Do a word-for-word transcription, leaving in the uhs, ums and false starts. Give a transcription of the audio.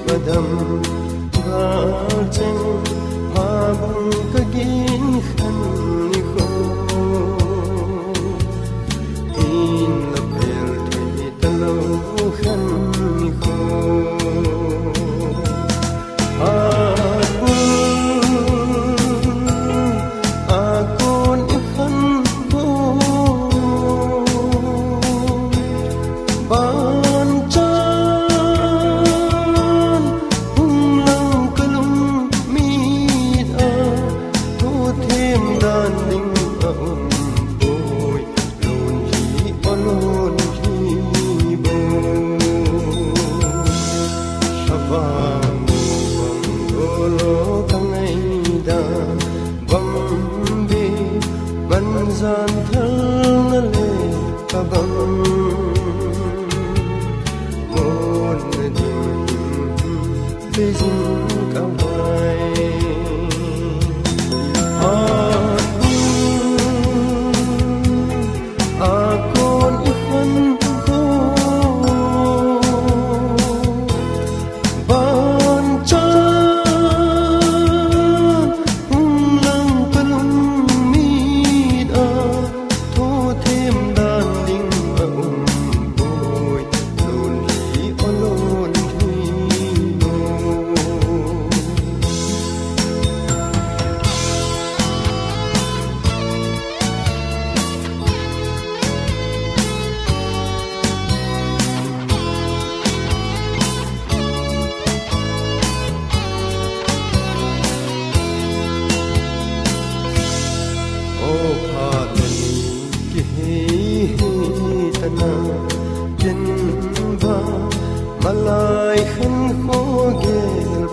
Padam galcheng phabung kagin khan nikho, in la pel thei talou khan nikho. Phabung a kon i khan ho, ban chan hung lang kalung mit a, thu them dan ding a um poi, lon hi o lon hi bo. Shavang bang golo ka ngaida, bang be ban jan thal na le ka bang. Mon na ding Beijing ka vai. A, a kon i khan ko, ban chan hung lang kalung mit a, thu them dan ding a um poi, lon hi o lon hi o. O pha tani kihi hi tana, kin ba malai khan kho gel